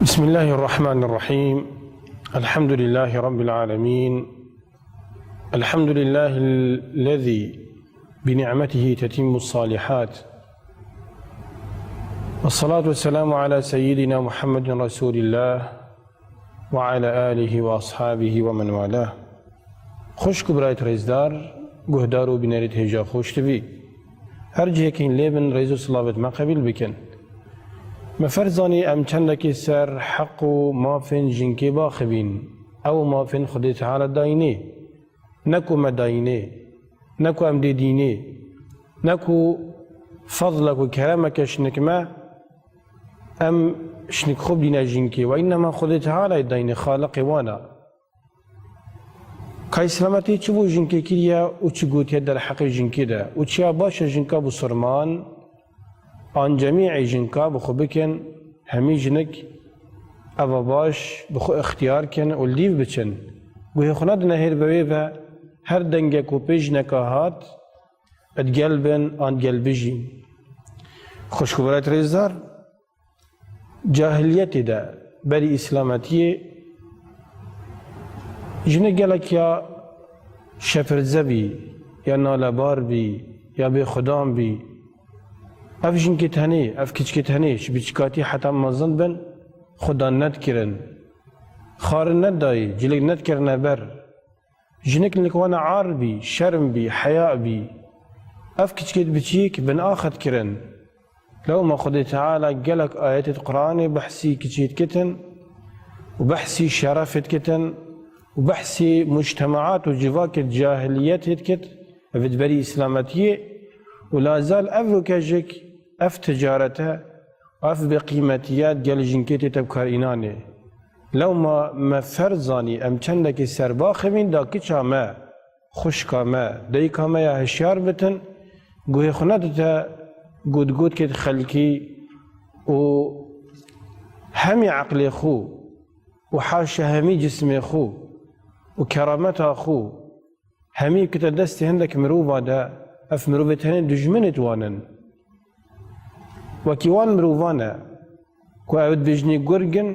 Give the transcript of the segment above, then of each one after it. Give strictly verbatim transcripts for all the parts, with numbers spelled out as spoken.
بسم الله الرحمن الرحيم. الحمد لله رب العالمين. الحمد لله الذي بنعمته تتم الصالحات. والصلاة والسلام على سيدنا محمد رسول الله وعلى آله وأصحابه ومن والاه. Xwişk û birayt rêzdar, guhdar û bînerît hêja xweş divî. Her cihekî lê bin rêz û silavêt me qebîl bikin. Me ferz zanî em çendekî ser heq û mafên jinkê baxivîn. Ew mafên Xwedê Teala dayînê. Ne ku me dayînê, ne ku em dê dînê, ne ku fezlek û keremeke şinik me, em şinik xwe bidîne jinkê. Ve înnema Xwedê Teala yê dayînê, Xaliqê wan e. Ka îslametî çi bo jinkê kiriye û çi gotiye derheqê jinkê de û çiya baş e jinka bisurman an cemî'ê jinka bi xwe bikin, hemî jinik eva baş bi xwe ixtiyar kin û li dîv biçin. Guhê xwe nedine hêr be wê ve, her dengek ku pê jineka hat, digel bin an digel bijîn. Xwişk û birayt rêzdar, cahiliyetê de, berî îslametiyê, jinik gelek ya şepirze bî, ya nalebar bî, ya bêxudan bî. Ev jinkê tenê, ev kiçkê tenê, ji biçikatî heta mezin bin, xudan nedikirin. Xwarin nedayî, cilek nedikirine ber. Jinik li wana ar bî, şerm bî, heya bî. Ev kiçkêt biçîk bin axet kirin. Lewma Xwedê Teala gelek ayetêt Qur'anê behsî kiçêt kitin û behsî şerefêt kitin û behsî mujtemaat û civakêt cahiliyetêt kit, ev di berî îslametiyê û lazal ev roke jik ev ticarete, ev bêqîmetiye gel jinkê tê tevkarînanê. Lewma me ferz zanî em çendekî serbaxivîn da kiça me, xwişka me, dayika me ya hişyar bitin, guhê xwe nedite gotgotkêt xelkî û hemî eqlê xwe û haşa hemî cismê xwe û kerameta xwe hemî kite destê hindek mirova de, ev mirovê tenê dijminêt wan in. Wekî wan mirovan e ku ew dibêjinê gurg in,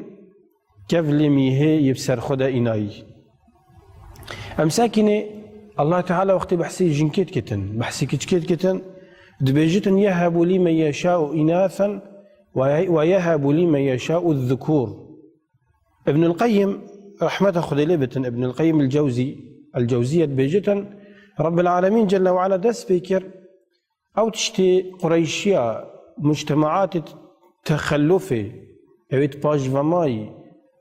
kevlê mîhê yê bi ser xwe de înayî. Em sekînê Allah Teala wextê behsê jinkê dikitin, behsê kiçikê dikitin, dibêjitin, "Yehebu lîmen yeşâ'u înâsen ve ye-, ve yehebu lîmen yeşâ'u zukûr." Ibnul Qeyyim, rehmeta Xwedê lê bitin, Ibnul Qeyyim el-Cewzî, el-Cewziye dibêjitin, Rabbil Alemîn Celle ve Ala dest pê kir, ew tiştê Qureyşiya, mujtemaatê texellufê, ewêt paşvemayî,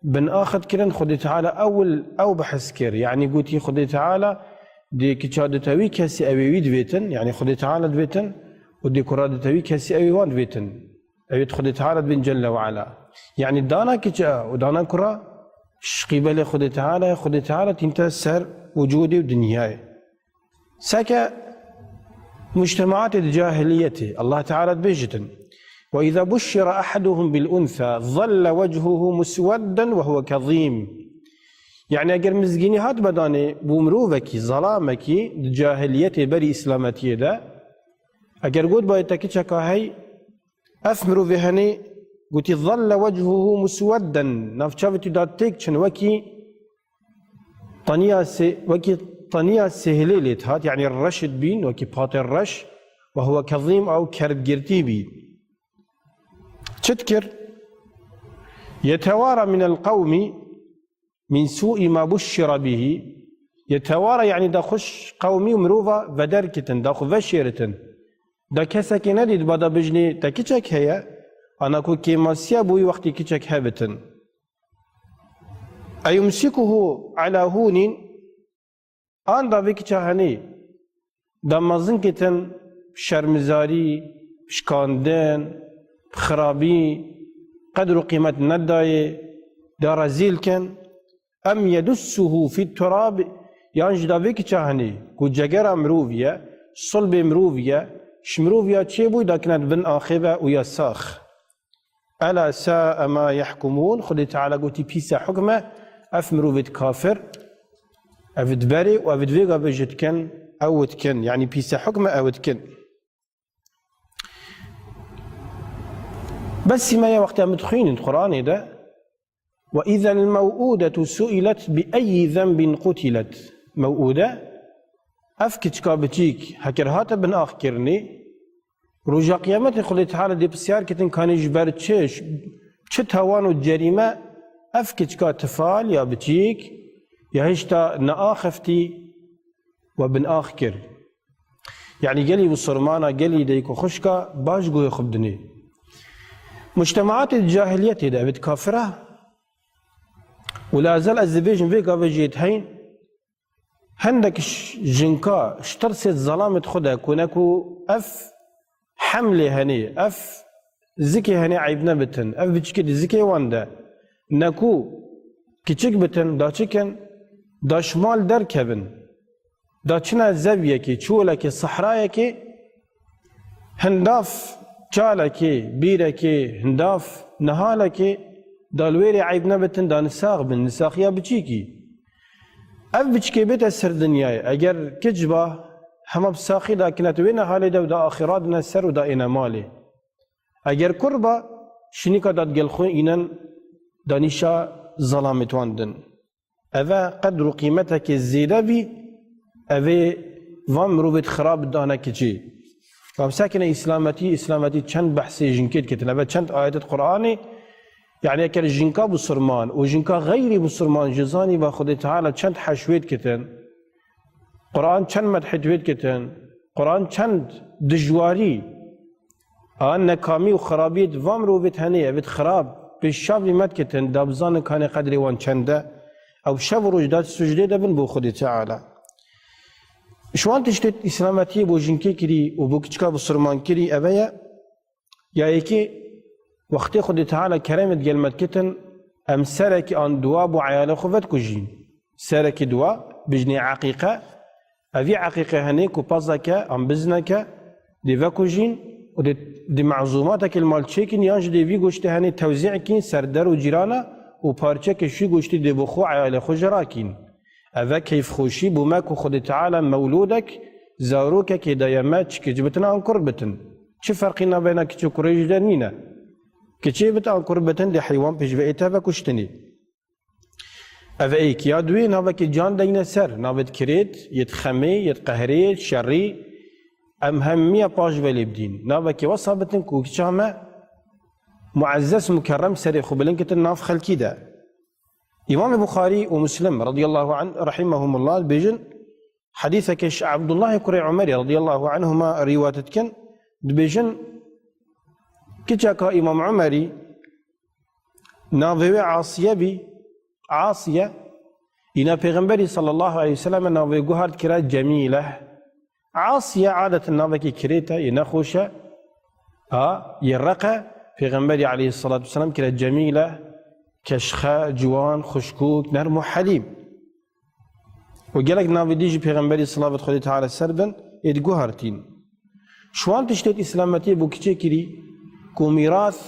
bin axet kirin, Xwedê Teala ewil ew behs kir. Yanî gotî Xwedê Teala dê kiça dite wî kesî ew ê wî divêtin, yanî Xwedê Teala divêtin û dê kura dite wî kesî ew ê wan divêtin. Ewêt Xwedê Teala dibên Celle ve Ala. Yanî dana kiça û dana kura ji qîbelê Xwedê Teala ye, Xwedê Teala tînte ser wicûdê û dinyayê. Seke mujtemaatê di cahiliyetê, Allah Teala dibêjitin, "Ve izâ buşşira ahaduhum bil unsâ, zalle wechuhu muswedden ve huve kezîm." Yanî eger mizgînî hat bedanê bo mirovekî, zelamekî, di cahiliyetê berî îslametiyê de, eger got bayê te kiçeka hey, ev mirovê henê, gotî, "Zalle wechuhu muswedden", navçavê tî da têk çin wekî taniya sê-, wekî taniya sêhilê lê dihat, yanî reş dibîn, wekî patê reş, ve huve kezîm, ew kerdgirtî bî. Çi dikir? Yetewara minel qewmî min sû'î ma buşşira bihî. Yetewara, yanî da xwe ji qewmî û mirova veder kitin, da xwe veşêritin. Da kesekê nedît, ba da bijnê te kiçek heye, ana ku kêmasiya bo wî wextî kiçek hebitin. Eyumsikuhu ala hûnîn, an da vê kiça henê, da mezin kitin, şermizarî, şikandin, xirabî, qedr û qîmet nedayê, da rezîl kin, em yedussuhu fit turab, yan jî da vê kiça henê, ku cegera mirovî ye, sulbê mirovî ye, ji miroviya çêbû, da kine di bin axê ve û ya sax. Ela sa'e ma yehkumûn, Xwedê Teala gotî, pîse hukm e, ev mirovêt kafir, ev diberê û ev divêga bêje dikin, ew dikin, yanî pîse hukm e, ew dikin. Besî me ye wextê em dixwînin Quranê de, وإذا الموءودة سئلت بأي ذنب قتلت. Mew'ûde, ev kiçika biçîk, heker hate bin ax kirinê, roja qiyametê Xwedê Teala dê pisyar kitin, kanê ji ber çi, çi tawan û cerîme ev kiçika tifal ya biçîk ya hişta neaxiftî we bin ax kir. Yanî gelî Musulmana, gelî dayik û xwişka baş guhê xwe bidinê. Mujtemaatê di cahiliyetê de, evê di kafira û li ezel ez dibêjim vê gavê jê diheyn, hindek ş-, jinka ji tirsê zelamê xwe de ku ne ku ev hemlê henê, ev zikê henê eyb nebitin, ev biçikê di zikê wan de, ne ku kiçik bitin, da çikin, da ji mal derkevin, da çine zeviyekê, çolekê, sehrayekê, hindav çalekê, bîrekê, hindav nihalekê, da li wê rê eyb nebitin, da nisax bin, nisaxiya biçîkî. Ev biçikê bête ser dinyayê, eger kiç ba, hema bi saxî da kine tu wê nihalê de û da axira dine ser û da êne malê. Eger kur ba, şinîka da digel xwe înen, da nîşa zelamê wan din. Eve qedr û qîmetekê zêde bî, evê van mirovêt xirab dane kiçî. Bamsekine îslametî, îslametî çend behsê jinkê dikitin. Eve çend ayetêt Qur'anê, yanî eker jinka Musulman û jinka xeyrî Musulman ji zanî ve Xwedê Teala çend heşwê dikitin. Qur'an çend medhê divê dikitin. Qur'an çend dijwarî a nekamî û xirabiyê di van mirovêt henê, evêt xirab, pêşavî me dikitin, da bizanin kanê qedrê wan çend e. Ew şev û roj da sucdê de bin bo Xwedê Teala. Ji wan tiştêt îslametiyê bo jinkê kirî û bo kiçika bisurman kirî, eve ye, ya yekê wextê Xwedê Teala keremê digel me dikitin, em serekî an dua bo eyalê xwe vedikujîn. Serekî dua, bijnê eqîqe, Evî eqîqe henê ku pezeke an bizneke dê vekujîn û dê, dê mezûmatekê li mal çêkin yan jî dê vî goştê henê tewzî kîn ser der û cîrana û parçeke şî goştî dê bo xwe eyalê xwe jê rakîn. Eve keyfxweşî bo me ku Xwedê Teala mewlûdek, zarokekê daye me çi kiç bitin an kur bitin. Çi ferqî navbeyna kiç û kurê jî de nîne. Kiçê bit an kur bitin dê heywan pêş ve ête vekuştinê. Ev êk ya duê navekî can deyne ser, navêt kirêt, yêt xemê, yêt qehrê, şerî, em hemiya paş ve lê bidîn. Navekî wesa bitin ku kiça me muezzez mukerrem serê xwe bilind kitin nav xelkî de. Îmamê Buxarî û Muslim radiyallahu anh, rahimahumullah, dibêjin, hedîseke ji Abdullahê kurê Umerî radiyallahu anhuma rîwayet dikin, dibêjin, kiçeka Îmam Umerî, navê wê Asiye bî, Asiye, îna Pêxemberî sallallahu aleyhi ve sellem navê guhart kira Cemîle. Asiye adetin navekî kirêt e, yê nexweş e. A, yê req e, Pêxemberî aleyhissalatu vesselam kira Cemîle, keşxe, ciwan, xuşkûk, nerm û helîm. Û gelek navê dî jî Pêxemberî, silavet Xwedê Teala ser bin, ê diguhertîn. Ji wan tiştêt îslametiyê bo kiçê kirî ku mîras,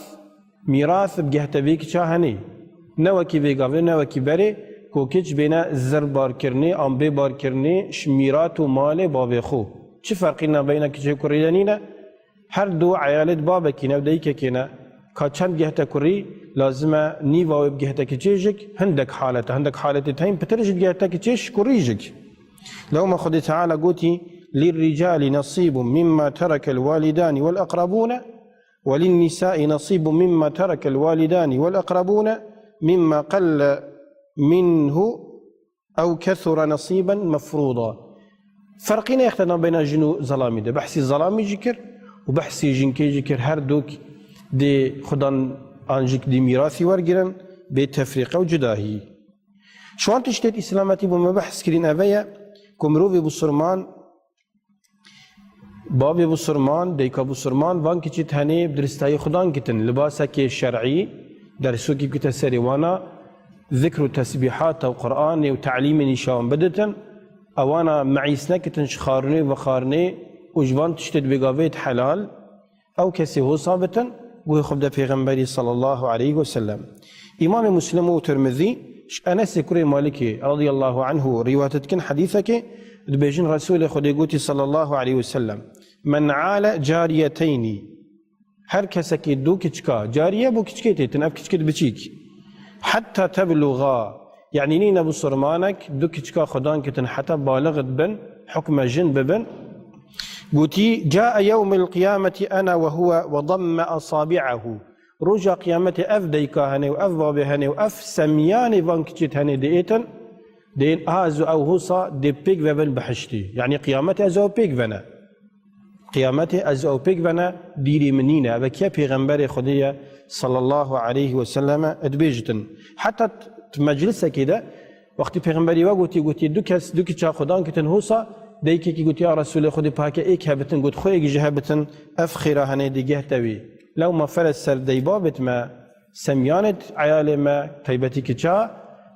mîras bi gehte vê kiça henê. Ne wekî vê gavê, ne wekî berê ku kiç bêne zir barkirinê an bê barkirinê ji mîrat û malê bavê xwe. Çi ferqî navbeyna kiçê kurê de nîne? Her du eyalêt babekî ne û dayikekê ne. Ka çend gehte kurî, lazim e nîva wê bi gehte kiçê jik, hindek halete, hindek haletê teyn pitir jî gehte kiçê ji kurî jik. Lewma Xwedê Teala gotî, للرجال نصيب مما ترك الوالدان والأقربون وللنساء نصيب مما ترك الوالدان والأقربون مما قل منه أو كثر نصيبا مفروضا. Ferqî neyexte navbeyna jin û zelamî de. Behsî zelamî jî kir û behsî jinkê jî kir. Her dûk dê xudan an jik dî mîrasî wergirin, bê tefrîqe û cudahî. Ji wan tiştêt îslametî bo me behs kirîn eve ye ku mirovê bisurman, bavê bisurman, dayika bisurman, van kiçî tenê bi diristayî xudan kitin. Libasekê şer'î, dersokî bikite serê wana, zikr û tesbîhata û Qur'anê û telîmê nîşa wan biditin. Ewana meîs nekitin ji xwarinê û vexwarinê û ji van tiştêt bêgavêt helal. Ew kesê hosa bitin, guhê xwe bide Pêxemberî sallallahu aleyhi ve sellem. Îmamê Muslim û Tirmizî ji Enesê kurê Malikê radiyallahu anhu rîwayet dikin hedîsekê, dibêjin Resûlê Xwedê gotî sallallahu aleyhi ve sellem, "Men ale cariyeteyni." Her kesekê du kiçika, cariye bo kiçikê têtin, ev kiçikêt biçîk. Hetta tebluga, yanî nîne bisurmanek du kiçka xwedan kitin heta baliq dibin, hukme jin bibin. Gotî, "Cae yewmil qiyameti ena ve huve ve damme asabi'ehu." Roja qiyametê ev dayika hene û ev babê hene û ev semyanê van kiçît hene diêtin, diên a ez û ew hosa dê pêk vebin bihiştî. Yanî qiyametê ez û ew pêk vene. Qiyametê ez û ew pêk vene, dîrê min nîne. Ev kî ye? Pêxemberê Xwedê ye, sallallahu aleyhi ve selleme, dibêjitin. Heta t-, t-, meclisekê de, wextî Pêxemberî we gotî, gotî, du kes, du kiça xwedan kitin hosa, deykekî gotî, "Ya Resûlê Xwedê, pake êk hebitin," got, "Xwe êk ji hebitin, ev xêra hene digeh te wî." Lewma fere ser dey babêt me, semyanêt eyalê me, taybetî kiça,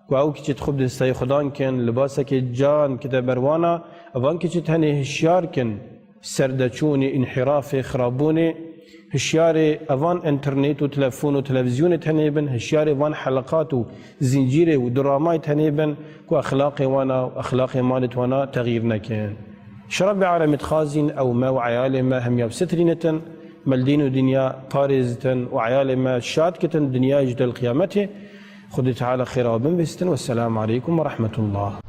ku ew kiçît xwe bi desteyê xwedan kin, libasekê can kite ber wana, evan kiçît henê hişyar kin, serdeçûnê, înhirafê, xirabûnê, hişyarê evan înternet û telefon û televîzyonê tenê bin, hişyarê van heleqat û zincîrê û diramayê tenê bin, ku exlaqê wana û exlaqê malêt wana texyîr nekin. Ji Rebbê Alemê dixwazîn ew me û eyalê me hemiya bisitirînitin, me li dîn û dinya parêzitin û eyalê me şad kitin, dinyayê ji del qiyametê. Xwedê Teala xêra we binvîstin. Wesselamu aleykum ve rahmetullah.